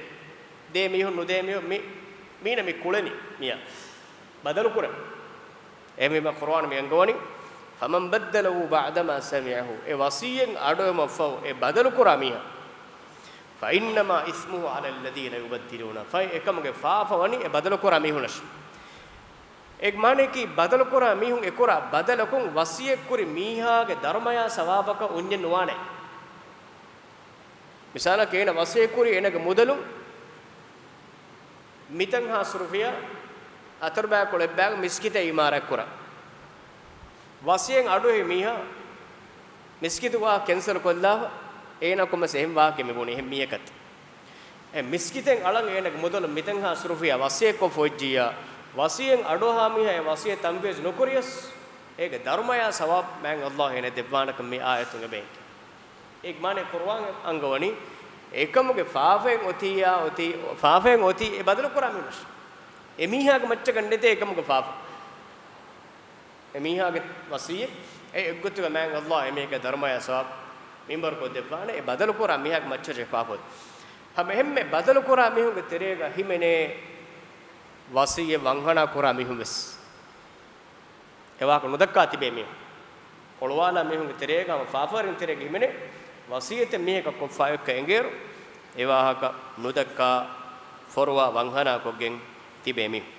ދޭ މީހުން ނުދޭ މީހުން މި، މީނަ މި ކުޅެނީ މިޔާ. ބަދަލު ކުރަން. އެހެންވީމަ ޤުރުއާން މި އަންގަވަނީ، فمن بدله بعدما سمعه، އެ ވަޞިއްޔަތް އަޑުއެހުމަށްފަހު އެ ބަދަލު ކުރާ މީހާ، فإنما إثمه على الذين يبدلونه، ފަހެ އެކަމުގެ ފާފަ ވަނީ އެ ބަދަލު ކުރާ މީހުނަށް. އޭގެ މާނަޔަކީ، ބަދަލު ކުރާ މީހުން އެ ކުރާ ބަދަލަކުން ވަޞިއްޔަތް ކުރި މީހާގެ ދަރުމަޔާ ސަވާބަކަށް އުންޏެއް ނުވާނެ. މިސާލަކަށް، އޭނަ ވަޞިއްޔަތް ކުރީ އޭނަގެ މުދަލުން މިތަންހާސް ރުފިޔާ ހަތަރުބައިކުޅަ އެއްބައިގެ މިސްކިތެއް އިމާރާތް ކުރަން. ވަޞިއްޔަތް އަޑުއެހި މީހާ މިސްކިތުގަ ކެންސަލް ކޮށްލާފަ، އޭނަ ކޮންމެސް އެހެން ވާހަކަ މި ބުނީ އެހެން މީހަކަށް. އެ މިސްކިތެއް އަޅަން އޭނަގެ މުދަލުން މިތަންހާސް ރުފިޔާ ވަޞިއްޔަތްކޮށްފަ އޮތްޖިއްޔާ، ވަޞިއްޔަތް އަޑުއަހާ މީހާ އެ ވަޞިއްޔަތް ތަންފީޒު ނުކުރިޔަސް، އޭގެ ދަރުމަޔާ ސަވާބު މާތް ﷲ އޭނަ ދެއްވާނެކަން މި އާޔަތުން އެބައެނގޭ. އޭގެ މާނަ ޤުރުއާން އަންގަވަނީ، އެކަމުގެ ފާފައެއް އޮތިއްޔާ އޮތީ، ފާފައެއް އޮތީ އެ ބަދަލު ކުރާ މީހުނަށް. އެ މީހާގެ މައްޗަކަށް ނެތޭ އެކަމުގެ ފާފަ. އެ މީހާގެ ވަޞިއްޔަތް އެ އެއްގޮތުގަ މާތް ﷲ އެ މީހެއްގެ ދަރުމަޔާ ސަވާބު މިންވަރުކޮށް ދެއްވާނެ، އެ ބަދަލު ކުރާ މީހާގެ މައްޗަށް އެ ފާފަ އޮތީ. ހަމަ އެހެންމެ ބަދަލު ކުރާ މީހުންގެ ތެރޭގަ ހިމެނޭ ވަޞިއްޔަތް ވަންހަނާ ކުރާ މީހުން ވެސް. އެ ވާހަކަ ނުދައްކާ ތިބޭ މީހުން. އޮޅުވާލާ މީހުންގެ ތެރޭގަ ހަމަ ފާފަވެރިން ތެރޭގަ ހިމެނޭ ވަޞިއްޔަތެއް މީހަކަށް ކޮށްފަ އޮތްކަން އެނގޭއިރު، އެ ވާހަކަ ނުދައްކާ ފޮރުވާ ވަންހަނާ ކޮށްގެން ތިބޭ މީހުން.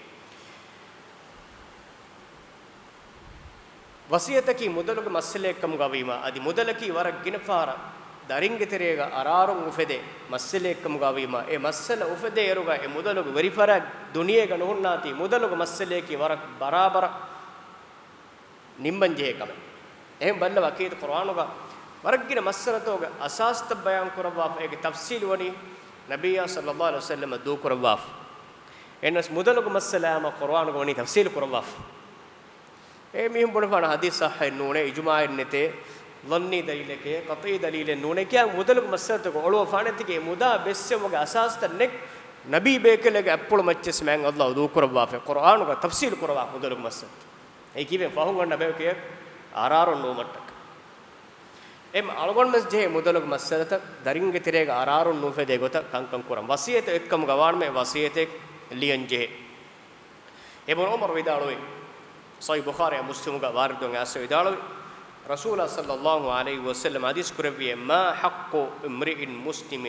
ވަޞިއްޔަތަކީ މުދަލުގެ މައްސަލައެއްކަމުގަވީމާ، އަދި މުދަލަކީ ވަރަށް ގިނަ ފަހަރަށް ދަރިންގެ ތެރޭގަ އަރާރުން އުފެދޭ މައްސަލައެއްކަމުގަވީމާ، އެ މައްސަލަ އުފެދޭއިރުގަ އެ މުދަލުގެ ވެރިފަރާތް ދުނިޔޭގަ ނުހުންނާތީ، މުދަލުގެ މައްސަލަޔަކީ ވަރަށް ބަރާބަރަށް ނިންމަންޖެހޭ ކަމެއް. އެހެން ބައްލަވާ ކީރިތި ޤުރުއާނުގަ ވަރަށް ގިނަ މައްސަލަތަކުގެ އަސާސްތައް ބަޔާން ކުރައްވާފަ، އޭގެ ތަފްސީލު ވަނީ ނަބިއްޔާ ޞައްލައްލާހު ޢަލައިހި ވަސައްލަމަ ދޫކުރައްވާފަ. އެހެނަސް މުދަލުގެ މައްސަލަ ހަމަ ޤުރުއާނުގަ ވަނީ ތަފްސީލު ކުރައްވާފަ. އެ މީހުން ބުނެފާނަ ޙަދީޘް ޞައްޙައެއް ނޫނޭ، އިޖުމާޢެއް ނެތޭ، ޡަންނީ ދަލީލެކޭ، ޤަޠްޢީ ދަލީލެއް ނޫނޭ ކިޔާ މުދަލުގެ މައްސަލަތަކުގެ އޮޅުވަފާނެތީގެ މުދާ ބެއްސެއް ވަގެ އަސާސްތައް ނެތް، ނަބީ ބޭކަލެއްގެ އަތްޕުޅު މައްޗަށް މާތް ﷲ ދޫކުރައްވާފަ، ޤުރުއާނުގަ ތަފްސީލު ކުރައްވާ މުދަލުގެ މައްސަލަ. އެ ކީއްވެ ފަހުން އަންނަ ބަޔަކު އަރާރުން ނުވުމަށްޓަކަ. އެ އަޅުގަނޑުމެން ޖެހޭ މުދަލުގެ މައްސަލަތައް ދަރިންގެ ތެރޭގަ އަރާރުން ނުއުފެދޭ ގޮތަށް ކަންކަން ކުރަން. ވަޞިއްޔަތެއް އޮތްކަމުގަ ވާނަމަ އެ ވަޞިއްޔަތެއް ލިޔަން ޖެހޭ. އިބްނު ޢުމަރު ވިދާޅުވި، ޞަޙީޙު ބުޚާރީ މުސްލިމުގަ ވާރިދުވެގެން އައިސް ވިދާޅުވި، ރަސޫލާ ޞައްލައްލާހު ޢަލައިހި ވަސައްލަމަ ޙަދީޘް ކުރެއްވިއޭ، "ما حق امرئ مسلم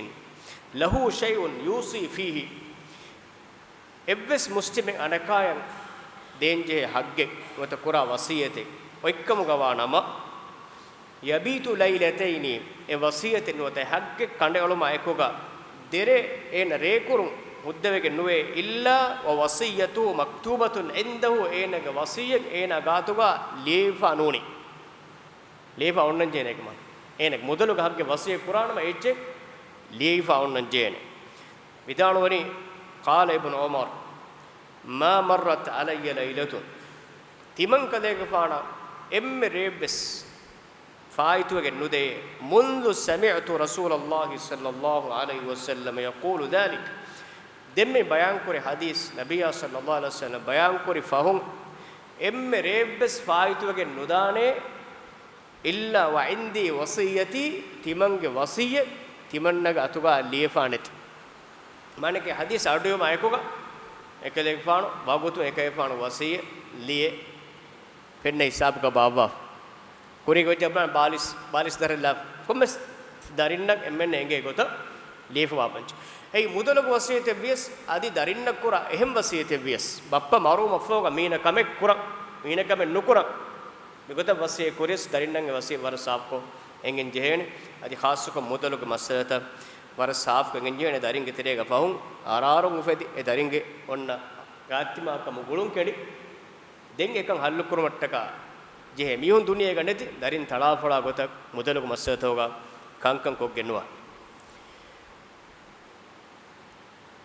له شيء يوصي فيه." އެއްވެސް މުސްލިމެއް އަނެކާޔަށް ދޭންޖެހޭ ޙައްޤެއް ނުވަތަ ކުރާ ވަޞިއްޔަތެއް އޮތްކަމުގަ ވާ ނަމަ، "يبيت ليلتين." އެ ވަޞިއްޔަތެއް ނުވަތަ އެ ޙައްޤެއް ކަނޑައެޅުމާ އެކުގަ ދެރޭ އޭނަ ރޭކުރުން ހުއްދަވެގެން ނުވޭ، "إلا ووصيته مكتوبة عنده." އޭނަގެ ވަޞިއްޔަތް އޭނާ ގާތުގަ ލިޔެވިފާ ނޫނީ. ލިޔެފާ އޮންނަން ޖޭނެ ކަމަށް. އޭނަގެ މުދަލުގެ ޙައްޤެއް ވަޞިއްޔަތް ކުރާނަމަ އެއްޗެއް ލިޔެފާ އޮންނަން ޖޭނެ. ވިދާޅުވަނީ، قال ابن عمر، "ما مرت علي ليلة." ތިމަން ކަލޭގެފާނަށް އެންމެ ރޭއްވެސް ފާއިތުވެގެން ނުދޭ، "منذ سمعت رسول الله صلى الله عليه وسلم يقول ذلك." ދެންމެ ބަޔާންކުރި ޙަދީޘް، ނަބިއްޔާ ޞައްލައްލާހު ޢަލައިހި ވަސައްލަމަ ބަޔާންކުރި ފަހުން އެންމެ ރޭއްވެސް ފާއިތުވެގެން ނުދާނެ، "إلا وعندي وصيتي." ތިމަންގެ ވަޞިއްޔަތް ތިމަންނަގެ އަތުގަ ލިޔެފާނެތި. މާނައަކީ ޙަދީޘް އަޑުއިވުމާ އެކުގަ އެކަލޭގެފާނު ވަގުތުން އެކަލޭގެފާނު ވަޞިއްޔަތް ލިޔެ ފެންނަ ހިސާބުގަ ބާއްވާފަ. ކުރީގެ ވެއްޖެ ބާ ބާލިސް، ބާލިސް ދަރިން ލާފަ. ކޮންމެސް ދަރިންނަށް އެންމެންނަށް އެނގޭ ގޮތަށް ލިޔެފަވާ ބަންޗު. އެއީ މުދަލުގެ ވަޞިއްޔަތެއް ވިޔަސް، އަދި ދަރިންނަށް ކުރާ އެހެން ވަޞިއްޔަތެއް ވިޔަސް، ބައްޕަ މަރުވުމަށްފަހުގަ މީނަ ކަމެއް ކުރަން، މީނަ ކަމެއް ނުކުރަން. މިގޮތަށް ވަޞިއްޔަތް ކުރިޔަސް ދަރިންނަށް އެ ވަޞިއްޔަތް ވަރަށް ސާފުކޮށް އެނގެން ޖެހޭނެ. އަދި ޚާއްޞަކޮށް މުދަލުގެ މައްސަލަތައް ވަރަށް ސާފުކޮށް އެނގެން ޖެހޭނެ. ދަރިންގެ ތެރޭގަ ފަހުން އަރާރުން އުފެދި އެ ދަރިންގެ އޮންނަ ގާތްތިމާކަމު ގުޅުން ކެނޑި. ދެން އެކަން ޙައްލުކުރުމަށްޓަކާ ޖެހޭ މީހުން ދުނިޔޭގަ ނެތި، ދަރިން ތަޅާފޮޅާ ގޮތަށް މުދަލުގެ މައްސަލަތަކުގަ ކަންކަން ކޮށްގެން ނުވާ.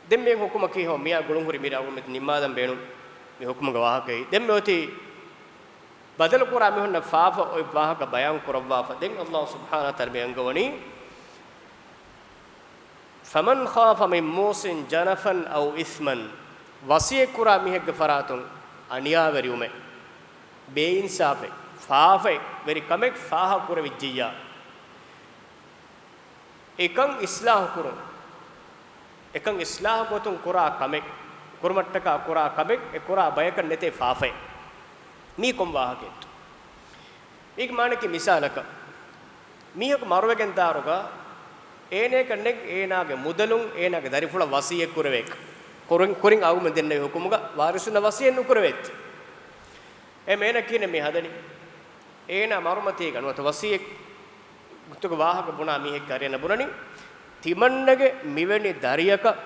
ދެން މި ޙުކުމަކީ ހޯ މިއާ ގުޅުން ހުރި މި ރަށް މި ނިންމާލަން ބޭނުން މި ޙުކުމުގެ ވާހަކައީ. ދެން މި އޮތީ ބަދަލު ކުރާ މީހުންނަށް ފާފަ އޮތް ވާހަކަ ބަޔާން ކުރައްވާފަ. ދެން ﷲ ސުބްޙާނަހޫ ވަތަޢާލާ މި އަންގަވަނީ، "فمن خاف من موصٍ جنفًا أو إثمًا." ވަޞިއްޔަތް ކުރާ މީހެއްގެ ފަރާތުން އަނިޔާވެރިވުމެއް، ބޭއިންސާފެއް، ފާފައެއް، ވެރި ކަމެއް ފާހަގަ ކުރެވިއްޖިއްޔާ، އެކަން އިޞްލާޙު ކުރުން، އެކަން އިޞްލާޙު ގޮތުން ކުރާ ކަމެއް، ކުރުމަށްޓަކާ ކުރާ ކަމެއް، އެ ކުރާ ބަޔަކަށް ނެތޭ ފާފައެއް. މީ ކޮން ވާހަކައެއްތޯ؟ މީގެ މާނައަކީ މިސާލަކަށް، މީހަކު މަރުވެގެން ދާއިރުގަ އޭނައަކަށް ނެތް އޭނާގެ މުދަލުން އޭނާގެ ދަރިފުޅަށް ވަޞިއްޔަތް ކުރެވޭކަށް. ކުރިން، ކުރިން އަޅުގަނޑުމެން ދެންނެވި ޙުކުމުގަ ވާރިސުންނަށް ވަޞިއްޔަތް ނުކުރެވޭތި. އެހެން އޭނަ ކިހިނެއް މި ހަދަނީ؟ އޭނާ މަރުމަތީގަ ނުވަތަ ވަޞިއްޔަތް ގޮތުގެ ވާހަކަ ބުނާ މީހެއްގެ އަރިއަންނަށް ބުނަނީ، ތިމަންނަގެ މިވެނި ދަރިއަކަށް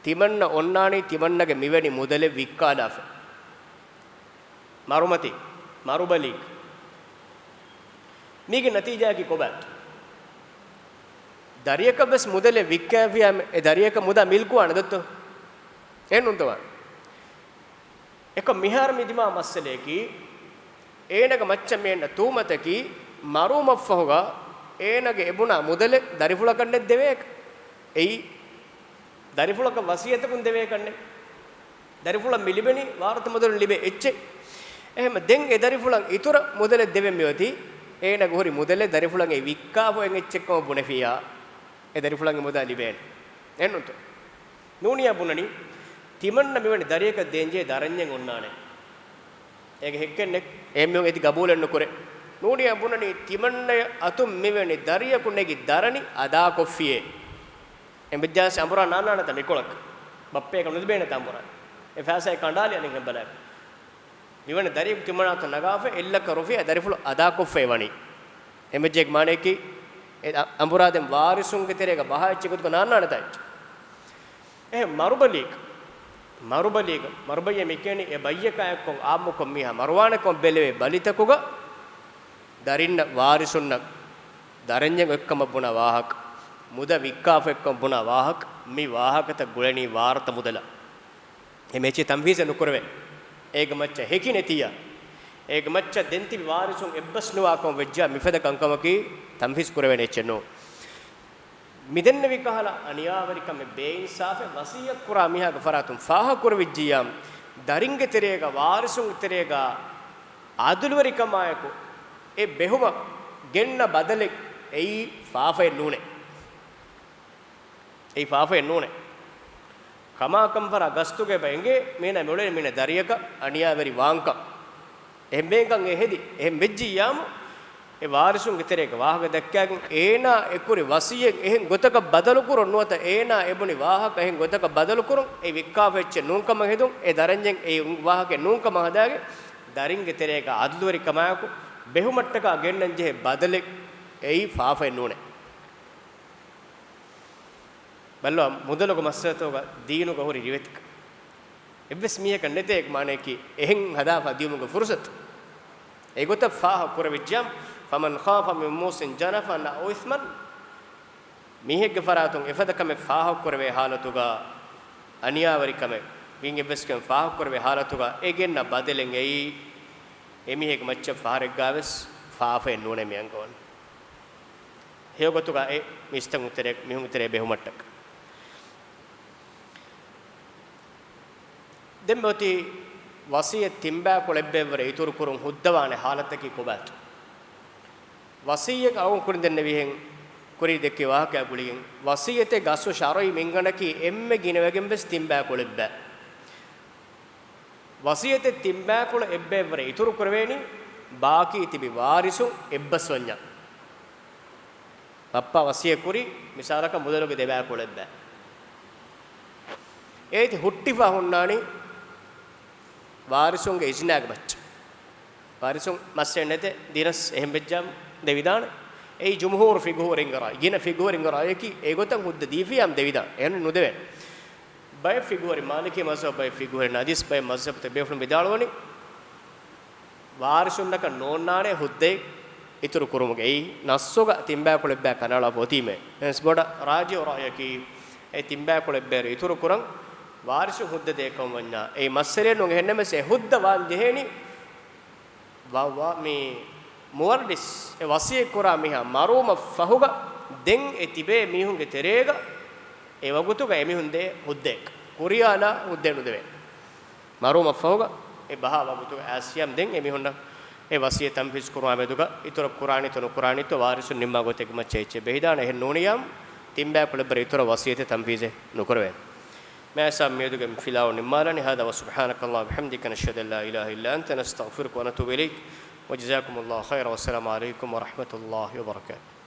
ތިމަންނަ އޮންނާނީ ތިމަންނަގެ މިވެނި މުދަލެއް ވިއްކާލާފަ. މަރުމަތީ، މަރުބަލީ. މީގެ ނަތީޖާއަކީ ކޮބާތޯ؟ ދަރިއަކަށް ވެސް މުދަލެއް ވިއްކާފިއްޔާ، އެ ދަރިއަކަށް މުދާ މިލްކުވާނެ ދޮއްތޯ؟ އެހެންނޫންތޯ ވާނެ؟ އެކަމް މިހާރު މި ދިމާ މައްސަލަޔަކީ، އޭނަގެ މައްޗަށް މި އަންނަ ތުހުމަތަކީ، މަރުވުމަށްފަހުގަ އޭނަގެ އެބުނާ މުދަލެއް ދަރިފުޅަކަށް ނެތް ދެވޭކަށް. އެއީ، ދަރިފުޅަކަށް ވަޞިއްޔަތަކުން ދެވޭކަށްނެއް. ދަރިފުޅަށް މި ލިބެނީ ވާރުތަ މުދަލުން ލިބޭ އެއްޗެއް. އެހެން ދެން އެ ދަރިފުޅަށް އިތުރަށް މުދަލެއް ދެވެން މިއޮތީ، އޭނަގެ ހުރި މުދަލެއް ދަރިފުޅަށް އެ ވިއްކާފަ އޮތް އެއްޗެއްކަމަށް ބުނެފިއްޔާ، އެ ދަރިފުޅަށް އެ މުދާ ލިބޭނެ. އެހެންނޫންތޯ؟ ނޫނިއްޔާ ބުނަނީ، ތިމަންނަ މިވެނި ދަރިއަކަށް ދޭންޖެހޭ ދަރަންޏެއް އޮންނާނެ. އޭގެ ހެއްކެއްނެއް، އެހެންމީހުން އެތި ގަބޫލެއް ނުކުރޭ. ނޫނިއްޔާ ބުނަނީ، ތިމަންނަ އަތުން މިވެނި ދަރިއަކު ނެގި ދަރަނި އަދާކޮށްފިއޭ. އެނބެއްޖާސް އަނބުރާ ނާންނާނެތަ މިކޮޅަކަށް؟ ބައްޕަޔަކަށް ނުލިބޭނެތަ އަނބުރާ؟ އެ ފައިސާއެއް ކަނޑާލި އަނެއްހެން ބަލާ. މިވަނި ދަރިއަކު ތިމަންނަ އަތުން ނަގާފަ އެއްލައްކަ ރުފިޔާ ދަރިފުޅު އަދާކޮށްފައި ވަނީ. އެނބެއްޖެއްގެ މާނައަކީ، އެ އަ-، އަނބުރާ ދެން ވާރިސުންގެ ތެރޭގަ ބަހާ އެއްޗެއް ގޮތުގަ ނާންނާނެތާ އެއްޗެއް. އެހެން މަރުބަލީގަ، މަރުބަލީގަ، މަރުބައްޔޭ މިކިޔަނީ އެ ބައްޔަކާއެއްކޮށް އާއްމުކޮށް މީހާ މަރުވާނެކަމަށް ބެލެވޭ ބަލިތަކުގަ ދަރިންނަށް ވާރިސުންނަށް ދަރަންޏެއް އޮތްކަމަށް ބުނާ ވާހަކަ، މުދާ ވިއްކާފަ އޮތްކަމަށް ބުނާ ވާހަކަ، މި ވާހަކަތައް ގުޅެނީ ވާރުތަ މުދަލަށް. އެ މެޗި ތަންފީޒެއް ނުކުރެވޭ. އޭގެ މައްޗަށް ހެކި ނެތިއްޔާ، އޭގެ މައްޗަށް ދެންތިބި ވާރިސުން އެއްބަސް ނުވާކަމަށް ވެއްޖާ މިފަދަ ކަންކަމަކީ ތަންފީޒް ކުރެވޭނެ އެއްޗެއް ނޫން. މިދެންނެވި ކަހަލަ އަނިޔާވެރިކަމެއް ބޭއިންސާފެއް ވަސިއްޔަތް ކުރާ މީހާގެ ފަރާތުން ފާހަގަކުރެވިއްޖިއްޔާ، ދަރިންގެ ތެރޭގަ ވާރިސުންގެ ތެރޭގަ އަދުލުވެރިކަމާއެކު އެ ބެހުމަށް ގެންނަ ބަދަލެއް އެއީ ފާފައެއް ނޫނޭ. އެއީ ފާފައެއް ނޫނޭ. ކަމާކަން ފަރާ ގަސްތުގެ އެބަ އެނގޭ މީނަ މިއުޅެނީ މީނަ ދަރިއަކަށް އަނިޔާވެރި ވާންކަން. އެހެންވޭންކަން އެ ހެދި. އެހެން ވެއްޖިއްޔާމު އެ ވާރިސުންގެ ތެރޭގަ ވާހަކަ ދައްކާގެން، އޭނާ އެ ކުރި ވަސިއްޔަތް އެހެން ގޮތަކަށް ބަދަލުކުރުން ނުވަތަ، އޭނާ އެ ބުނި ވާހަކަ އެހެން ގޮތަކަށް ބަދަލުކުރުން، އެ ވިއްކާފަ އެއްޗެއް ނޫންކަމަށް ހެދުން، އެ ދަރަންޏެއް އެ ވާހަކަ ނޫންކަމަށް ހަދާގެން، ދަރިންގެ ތެރޭގަ އަދުލުވެރިކަމާއެކު ބެހުމަށްޓަކާ ގެންނަން ޖެހޭ ބަދަލެއް އެއީ ފާފައެއް ނޫނޭ. ބައްލަވާ، މުދަލުގެ މައްސަލަތަކުގަ ދީނުގަ ހުރި ރިވެތިކަން. އެއްވެސް މީހަކަށް ނެތޭ މާނައަކީ އެހެން ހަދާފަ ދިޔުމުގެ ފުރުސަތު. އެގޮތަށް ފާހަގަ ކުރެވިއްޖާ، فَمَنْ خَافَ مِنْ مُوصٍ جَنَفًا أَوْ إِثْمًا، މީހެއްގެ ފަރާތުން އެފަދަ ކަމެއް ފާހަގަ ކުރެވޭ ހާލަތުގަ، އަނިޔާވެރިކަމެއް، މިން އެއްވެސް ކަމެއް ފާހަގަ ކުރެވޭ ހާލަތުގަ، އެ ގެންނަ ބަދަލެއް އެއީ، އެމީހެއްގެ މައްޗަށް ފަހަރެއްގާވެސް ފާފައެއް ނޫނޭ މި އަންގަވަން. ހެޔޮގޮތުގަ އެ މީސްތަކުން ތެރޭ، މީހުން ތެރޭ ބެހުމަށްޓަކަ. ދެން މިއޮތީ ވަސިއްޔަތް ތިންބައިކުޅަ އެއްބައެއްވުރެ އިތުރު ކުރުން ހުއްދަވާނެ ހާލަތަކީ ކޮބާތޯ؟ ވަސިއްޔަތް އަޅުގަނޑު ކުރިން ދެންނެވިހެން ކުރީ ދެއްކި ވާހަކައާ ގުޅިގެން، ވަސިއްޔަތެއްގެ އަސްލު ޝަރުޢީ މިންގަނޑަކީ އެންމެ ގިނަވެގެން ވެސް ތިންބައިކުޅަ އެއްބައި. ވަސިއްޔަތެއް ތިންބައިކުޅަ އެއްބައެއްވުރެ އިތުރު ކުރެވޭނީ، ބާކީ ތިބި ވާރިސުން އެއްބަސްވަންޏާ. ބައްޕަ ވަސިއްޔަތް ކުރީ، މިސާލަކަށް މުދަލުގެ ދެބައިކުޅަ އެއްބައި. އޭތި ހުއްޓިފަ ހުންނާނީ ވާރިސުންގެ އިޒްނާގެ މައްޗަށް. ވާރިސުން މައްސަލައެއް ނެތޭ، ދިނަސް އެހެން ވެއްޖާމު ދެވިދާނެ. އެއީ ޖުމްހޫރު ފިގުހުރިންގެ ރާއި، ގިނަ ފިގުހުރިންގެ ރާއިއަކީ އެގޮތަށް ހުއްދަ ދީފިޔާމު ދެވިދާނެ. އެހެން ނުދެވޭނެ. ބައެއް ފިގުހުރި މާލިކީ މަޒްހަބު، ބައެއް ފިގުހުރި ނަދީސް، ބައެއް މަޒްހަބުތައް ބޭފުޅުން ވިދާޅުވަނީ، ވާރިސުންނަކަށް ނޯންނާނެ ހުއްދައެއް އިތުރު ކުރުމުގައި، ނައްސުގަ ތިންބައިކުޅަ އެއްބައި ކަނޑައަޅާފަ އޮތީމޭ. އެހެންސް ބޮޑަށް ރާޖިހު ރާއިއަކީ، އެ ތިންބައިކުޅަ އެއްބައި އިތުރު ކުރަން ވާރިސުން ހުއްދަ ދޭކަމަށް ވަންޏާ، އެއީ މައްސަލައެއް ނޫން. އެހެންނަމަވެސް އެ ހުއްދަ ވާން ޖެހޭނީ، ވަ، ވަ، މި މުވައްރިސް އެ ވަސިއްޔަތް ކުރާ މީހާ މަރުވުމަށް ފަހުގަ ދެން އެ ތިބޭ މީހުންގެ ތެރޭގަ އެ ވަގުތުގަ އެމީހުން ދޭ ހުއްދައެއް ކުރިޔާލާ ހުއްދައެއް ނުދެވޭ. މަރުވުމަށްފަހުގަ އެ ބަހާ ވަގުތުގަ އައިސްޔާމް ދެން އެމީހުންނަށް އެ ވަސިއްޔަތް ތަންފީޒު ކުރުމާ މެދުގަ އިތުރަށް ކުރާނީތޯ ނުކުރާނީތޯ ވާރިސުން ނިންމާ ގޮތެއްގެ މައްޗަށް އެއްޗެއް ބެހިދާނެ. އެހެން ނޫނިޔާމު ތިންބައިކުޅަ އެއްބައި އިތުރަށް ވަސިއްޔަތެއް ތަންފީޒެއް ނުކުރެވޭނެ. މިއާސާ މިއަދުގެ ފިލާވަޅު ނިންމާލާނީ. هذا وسبحانك اللهم وبحمدك، نشهد أن لا إله إلا أنت، نستغفرك ونتوب إليك، وجزاكم الله خيرا، والسلام عليكم ورحمة الله وبركاته.